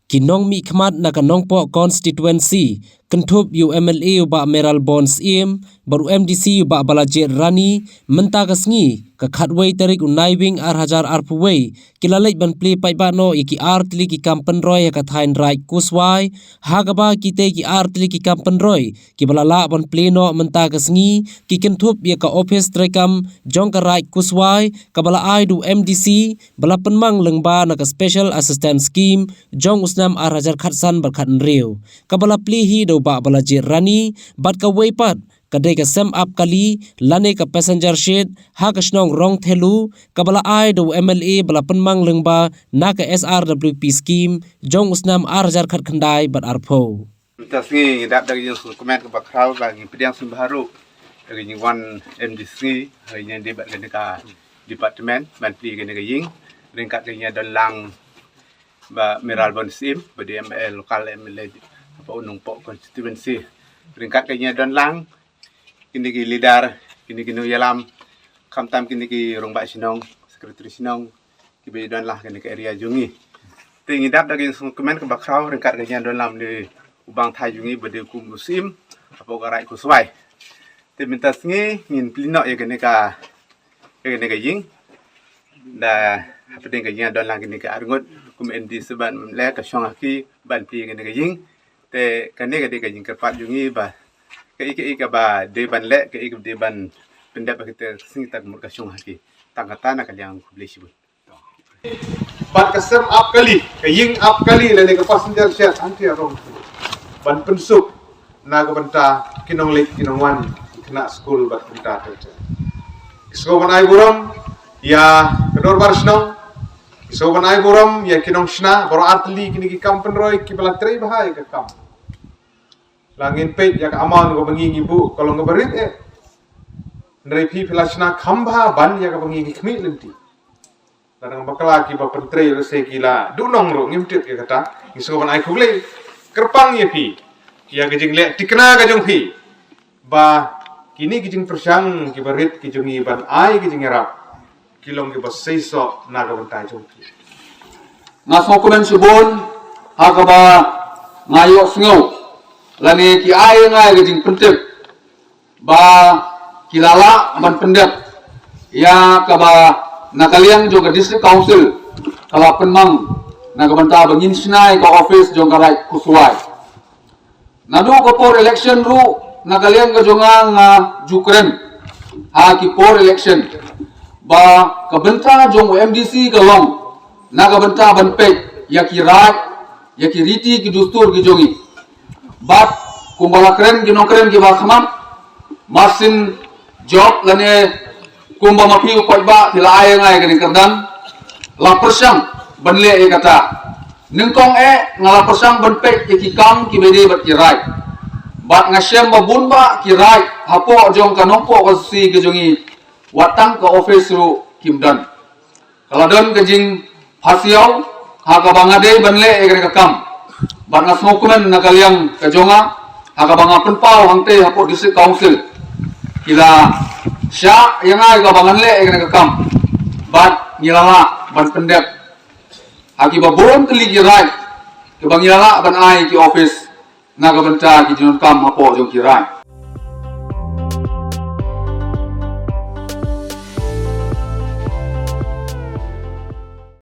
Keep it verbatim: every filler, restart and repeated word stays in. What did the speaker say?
Ki nongmihkhmat na ka Nongpoh constituency, kynthup ïa u M L A u Bah Mayralborn Syiem bad u M D C u Bah Balajied Rani, mynta ka sngi ka khatwei tarik u Naiwieng ar hajar arphew wei, ki la leit ban plie paidbah noh ïa ki artylli ki kam pynroi ha ka thaiñ Raid Khuslai, ha kaba kitei ki artylli ki kam pynroi kiba la lah ban plie noh mynta ka sngi ki kynthup ïa ka ophis treikam jong ka Raid Khuslai, kaba la ai da u M D C, ba la pynmang lyngba na ka Special Assistance Scheme jong u snem ar hajar khatsan bad khathynriew, kaba la plie hi da u Bah Balajied Rani, bad kawei pat ka dei ka sem ap kali lane ka passenger shed ha ka shnong Rongthelu, kaba la ai da u M L A ba la pynmang lyngba na ka S R W P scheme jong u snem ar hajar khatkhyndai bad arphew. Mynta sngi ngi dap da ka jingsngewkmen kaba khraw ba ngi pdiang sngewbha ruh da ka jingwan M D C ha ka jingïadei bad kane ka department ban plie kane ka ïing, ryngkat ka jingïadon lang Bah Mayralborn Syiem ba dei M L A, local M L A hapoh Nongpoh constituency, ryngkat ka jingïadon lang kine ki leader, kine ki nongïalam, khamtam kine ki rangbah shnong, secretary shnong, kiba ïadon lang kane ka area jong ngi. Te ngi dap da ka jingsngewkmen kaba khraw ryngkat ka jingïadon lang ne u bang thai jong ngi ba dei kum u Syiem hapoh ka Raid Khuslai. Te mynta sngi ngin plie noh ïa kane ka, ïa kane ka ïing. Da hapdeng ka jingïadon lang kine ki arngut, kum M D C ban leh ka shong ha ki ban plie kane ka ïing. Te kane ka dei ka jingkyrpad jong ngi ba kaei kaei kaba dei ban leh, kaei kaba dei ban pyndep ha kata ka sngi, ta ka mut ka shong ha ki. Tang kata na ka liang, khublei shibun. Bad ka sem ap kali, ka ïing ap kali lane ka passenger shed hangtei ha Rongthelu, ban pynsuk na ka bynta ki nongleit ki nongwan, ki khynnah skul bad kumta ter ter. Ngi sngewbha ban ai burom ïa ka dorbar shnong, ngi sngewbha ban ai burom ïa ki nongshna baroh artylli kine ki kam pynroi kiba la trei bha ïa ka kam. La ngin peit ïa ka amount kaba ngi ngi buh ka long kaba rit eh. Hynrei phi phi la shna kham bha ban ïa kaba ngi ngi khmih lynti. Lada nga bakla kiba pyntrei lehse ki la duh nong ruh ngim tip ïa kata. Ngi sngewbha ban ai khublei kyrpang ïa phi ïa ka jingleh thikna ka jong phi ba kine ki jingpyrshang kiba rit ki jong ngi ban ai ki jingïarap ki long kiba seisoh na ka bynta jong ki. Nga sngewkmen shibun ha kaba nga ïohsngew lane ki ai ïa nga ïa ka jingpyntip ba ki la lah ban pyndep ïa kaba na ka liang jong ka District Council ka la pynmang na ka bynta ba ngin shna ïa ka office jong ka Raid Khuslai. Naduh ka por election ruh na ka liang ka jong nga nga ju kren ha ki por election ba ka bynta jong u M D C ka long na ka bynta ban peit ïa ki raid, ïa ki riti ki dustur ki jong ngi. Bad kumba la kren ki nongkren kiba khmat, masin job lane kumba ma phi u paidbah phi la ai ïa nga ïa kane ka kyrdan, la pyrshang ban leh ïa kata. Nyngkong eh nga la pyrshang ban peit ïa ki kam kiba dei bad ki raid. Bad nga shem ba bun bah ki raid hapoh jong ka Nongpoh constituency ka jong ngi, wat tang ka office ruh kim don. Ka la don ka jingpasiaw ha kaba nga dei ban leh ïa kane ka kam. Bad nga sngewkmen na ka liang ka jong nga ha kaba nga pynpaw hangtei hapoh District Council, ki la shah ïa nga ïa kaba ngan leh ïa kane ka kam. Bad ngi la lah ban pyndep ha kiba bun tylli ki raid kiba ngi la lah ban ai ki office na ka bynta ki jingdonkam hapoh jong ki raid.